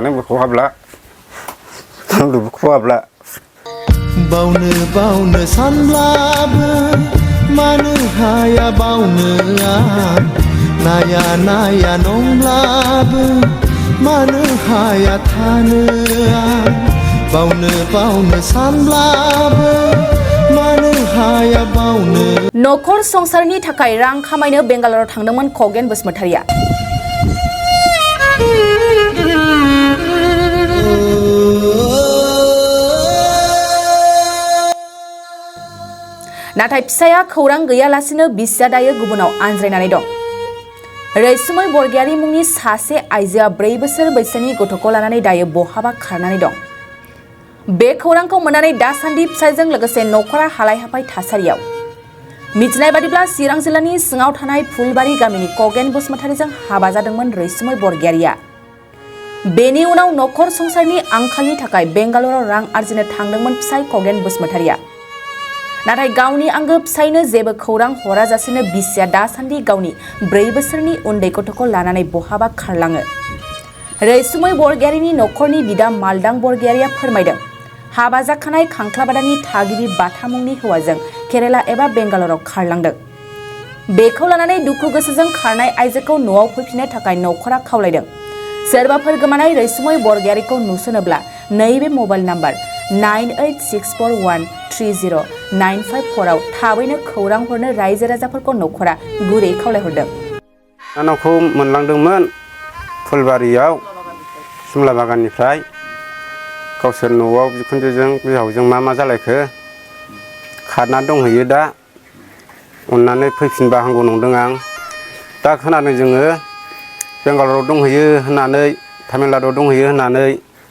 नों बेखौ हाब्ला आंबो बेखौ हाब्ला बावनो सानब्लाबो मानो हाया बावनो आं नाया नंब्लाबो मानो हाया थानो आं बावनो सानब्लाबो मानो हाया बावनो। नखर संसारनि थाखाय रां खामायनो बेंगालराव थांदोंमोन खगेन बसुमतारिया। नाथाय फिसाया खौरां गैयालासिनो बिसिया दायो गुबुनाव आनज्रायनानै दं। रैसुमै बरगयारी मुंनि सासे आइजोआ 4 बोसोर बैसोनि गथ'खौ लानानै दायो बहाबा खारनानै दं। बे खौरांखौ मोननानै दासान्दि फिसायजों लोगोसे नखरा हालाय हाफाय थासारियाव। मिथिनाय बादिब्ला चिरां जिल्लानि सिङाव थानाय फुलबारी गामिनि खगेन बसुमतारिजों हाबा जादोंमोन रैसुमै बरगयारीया। बेनि उनाव नखर संसारनि आंखालनि थाखाय बेंगालराव रां आरजिनो थांदोंमोन फिसाय खगेन बसुमतारिया। नाथाय गावनि आंगो फिसायनो जेबो खौरां हराजासेनो बिसिया दासान्दि गावनि 4 बोसोरनि उन्दै गथ'खौ लानानै बहाबा खारलाङो। रैसुमै बरगयारीनि नखरनि बिदा मालदां बरगयारीया फोरमायदों, हाबा जाखानाय खांख्लाबादानि थागिबि बाथा मुंनि हौवाजों केरेला एबा बेंगालराव खारलांदों। बेखौ लानानै दुखु गोसोजों खारनाय आइजोखौ न'आव फैफिननो थाखाय नखरा खावलायदों। सोरबाफोर गोमानाय रैसुमै बरगयारीखौ नुसनोब्ला नैबे मबाइल नाम्बार 9864130954 आव थाबैनो खौरां हरनो रायजो राजाफोरखौ नखरा गुरै खावलायहरदों। नानावखौ मोनलांदोंमोन फुलबारियाव सिमला बागाननिफ्राय गावसोर न'आव बिखुनजोजों बिहावजों मा जालायखो खारना दंहैयो दा अननानै फैफिनबा हामगौ नंदों आं। दा खोनादों जोङो बेंगालराव दंहैयो होननानै तामिलनाडुआव दंहैयो होननानै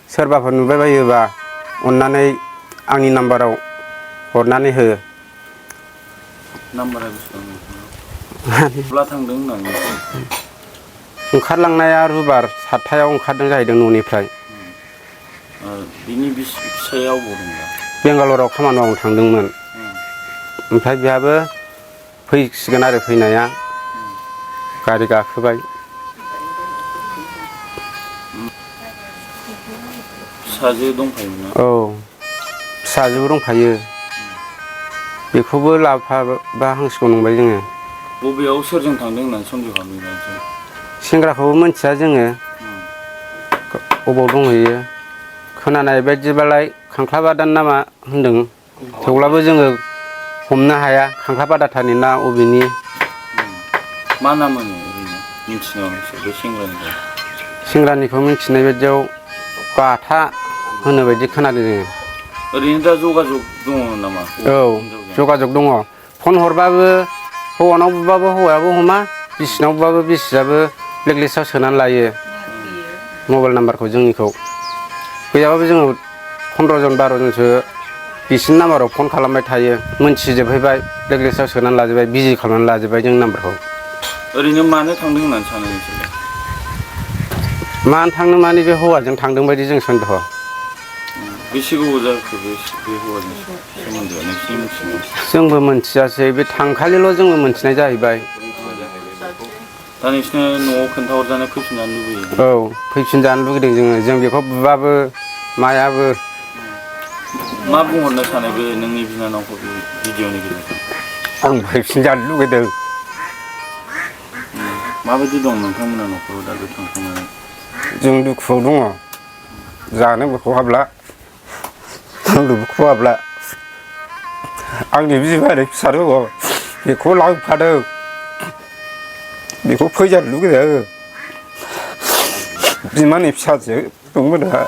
सोरबाफोर नुबाय बायोबा अननानै आंनि नाम्बाराव हरनानै हो। नाम्बारा बेसेबां ब्ला थांदों होननानै ओंखारलांनाया रुबार 7थायाव ओंखारदों जाहैदों न'निफ्राय। बिनि फिसाया अबाव दं दा? बेंगालराव खामानि मावनो थांदोंमोन। ओमफ्राय बेहाबो फैसिगोन आरो फैनाया गारि गाखोबाय। फिसाजो दंफायोमोन ना? औ फिसाजोबो दंफायो। बेखौबो लाबोफाबा हामसिगौ नंबाय जोङो। बबेयाव सोरजों थांदों होननानै सन्देह खालामदों? सेंग्राखौबो मिथिया जोङो अबाव दंहैयो। खोनानाय बायदिबालाय खांख्लाबादान नामा होनदों। थेवब्लाबो जोङो हमनो हाया खांख्लाबादाथारनि ना अबेनि। मा नाम होनो ओरैनो मिथिनायाव बे सेंग्रानिखौ? सेंग्रानिखौ मिथिनाय बायदियाव बाथा होनो बायदि खोनादों जोङो। ओरैनो दा जगाजग दङ नामा? औ जगाजग दङ। फन हरबाबो हौवानाव बुबाबो हौवायाबो हमा, बिसिनाव बुबाबो बिसियाबो ब्लेकलिस्टआव सोनानै लायो मबाइल नाम्बारखौ जोंनिखौ। गैयाबाबो जोङो 15 जन 12 जनसो बिसिनि नाम्बाराव फन खालामबाय थायो। मोनथिजोबहैबाय ब्लेकलिस्टआव सोनानै लाजोबबाय, बिजि खालामनानै लाजोबबाय जोंनि नाम्बारखौ। ओरैनो मानो थांदों होननानै सानो नोंसोरलाय? मानो थांनो माने बे हौवाजों थांदों बायदि जों सन्देह'। बेसे गोबाव जाखो बे हौवाजों सोमोन्दोआ नोंसिनि मिथिनायाव? जोंबो मोनथियासै, बे थांखालिल' जोंबो मोनथिनाय जाहैबाय। दा नोंसिनो न'आव खोन्थाहरजानो फैफिनजानो लुबैयो? औ फैफिनजानो लुगैदों जोङो। जों बेखौ बुबाबो मायाबो। मा बुंहरनो सानो बे नोंनि बिनानावखौ बे भिडिअनि गेजेरजों? आं फैफिनजानो लुगैदों। माबायदि दं नोंथांमोना न'खराव दा बे थांखांनानै? जों दुखुआव दङ। जानोबो खहाबला लोंनोबो खहाबला। आंनि बिमानि फिसा दङ बेखौ लांफादों। बेखौ फैजानो लुगैदों आङो। बिमानि फिसाजो दंमोनहा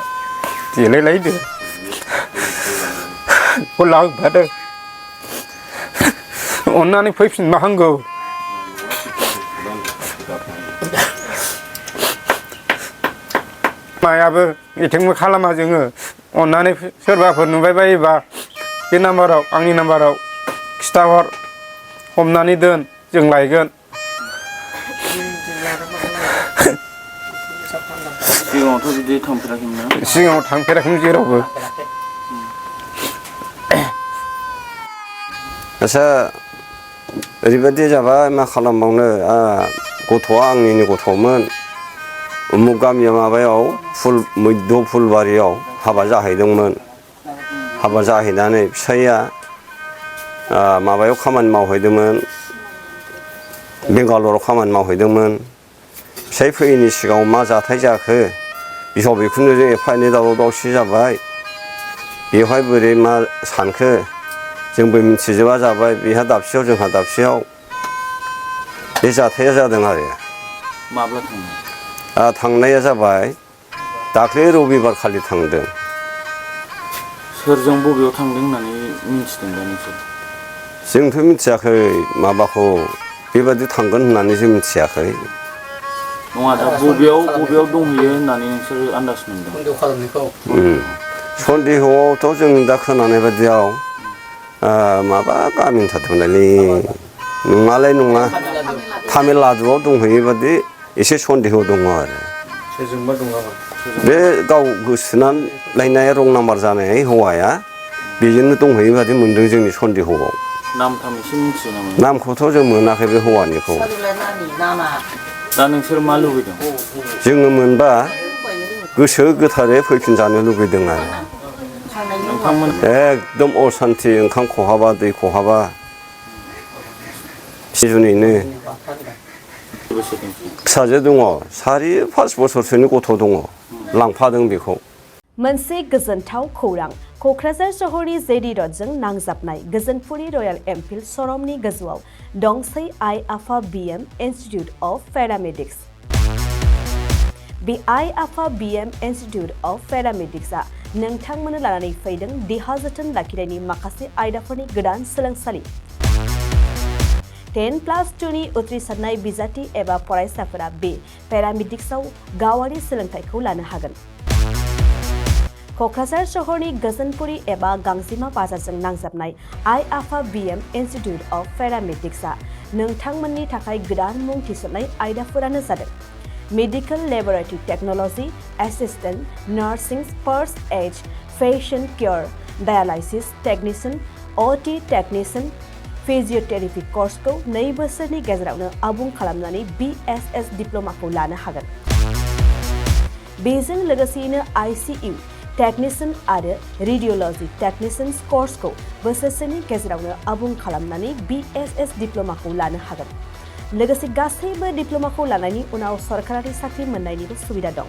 देलायलायदों बेखौ लांफादों। अननानै फैफिनबा हामगौ। मायाबो मिथिंबो खालामा जोङो। अननानै सोरबाफोर नुबाय बायोबा बे नाम्बाराव आंनि नाम्बाराव खिथाहर, हमनानै दोन, जों लायगोन। सिगाङावथ' बिदि थांफेराखैमोन ना? सिगाङाव थांफेराखैमोन जेरावबो। आच्छा ओरैबायदि जाबाय मा खालामबावनो। गथ'आ आंनिनो गथ'मोन। उमुक गामिया माबायाव मैद्य फुलबारियाव हाबा जाहैदोंमोन हाबा जाहैनानै फिसाइया माबायाव खामानि मावहैदोंमोन बेंगालराव खामानि मावहैदोंमोन फिसाइ फैयैनि सिगाङाव मा जाथाय जाखो बिहाव बिखुनजोजों एफा एनै दावराव दावसि जाबाय बेवहाय बोरै मा सानखो जोंबो मिथिजोबा जाबाय बेहा दाबसेयाव जोंहा दाबसेयाव बे जाथाया जादों आरो माब्ला थांनाय थांनाया जाबाय दाख्लै रबिबार खालि थांदों सोरजों बबेयाव थांदों होननानै मिथिदों दा नोंसोर जोंथ' मिथियाखै माबाखौ बेबादि थांगोन होननानै जों मिथियाखै नङा दा बबेयाव दंहैयो होननानै नोंसोर आन्दाज मोनदों सन्देहआवथ' जों दा खोनानाय बायदियाव माबा गामिनि थारमोनलै नङालाय नङा तामिलनाडुआव दंहैयो बादि एसे सन्देह दङ आरो सोरजोंबा दं नामा बे गाव गोसोनानै लायनाय रं नाम्बार जानाय हौवाया बेजोंनो दंहैयो बादि मोनदों जोंनि सन्देहआव नाम थाम एसे मिथियो नामा नामखौथ' जों मोनाखै बे हौवानिखौ दा नोंसोर मा लुबैदों जोङो मोनबा गोसो गोथारै फैफिनजानो लुगैदों आरो नोंथांमोन एकदम असान्थि ओंखाम खहाबा दै खहाबा सिजुनैनो फिसाजो दङ 4-5 बोसोरसोनि गथ' दङ लांफादों बेखौ मोनसे गोजोनथाव खौरां क'क्राझार सहरनि जेडी रडजों नांजाबनाय गोजोनपुरि रयेल एनफिल्ड श'रुमनि गोजौआव दंसै आइ आफा BM इन्स्टिट्युट अफ पेरामेडिक्स बे आइ आफा BM इन्स्टिट्युट अफ पेरामेडिक्सआ नोंथांमोननो लानानै फैदों देहा जोथोन लाखिनायनि माखासे आयदाफोरनि गोदान सोलोंसालि 10+2नि उथ्रिसारनाय बिजाथि एबा फरायसाफोरा बे पेरामेडिक्सआव गावारि सोलोंथाइखौ लानो हागोन क'क्राझार सहरनि गोजोनपुरि एबा गांजिमा बाजारजों नांजाबनाय आइ आफा BM इन्स्टिट्युट अफ पेरामेडिक्सआ नोंथांमोननि थाखाय गोदान मुं थिसननाय आयदाफोरानो जादों medical laboratory technology assistant nursing first aid patient care dialysis technician OT technician physiotherapy कर्सखौ 2 बोसोरनि गेजेरावनो आबुं खालामनानै BSS डिप्ल'माखौ लानो हागोन बेजों लोगोसेयैनो ICU टेक्निशियान आरो रेडियोलॉजी टेक्निशियान कर्सखौ बोसोरसेनि गेजेरावनो आबुं खालामनानै BSS डिप्ल'माखौ लानो हागोन लोगोसे गासैबो डिप्ल'माखौ लानायनि उनाव सरकारि साख्रि मोननायनिबो सुबिदा दं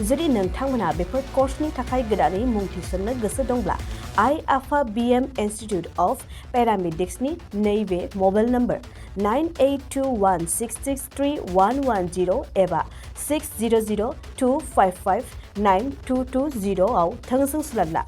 जुदि नोंथांमोनहा बेफोर कर्सनि थाखाय गोदानै मुं थिसननो गोसो दंब्ला आइ आफा BM इन्स्टिट्युट अफ पेरामेडिक्सनि नैबे मबाइल नम्बर 9821663110 एबा 6002559220 आव थोंजों सुलाद ला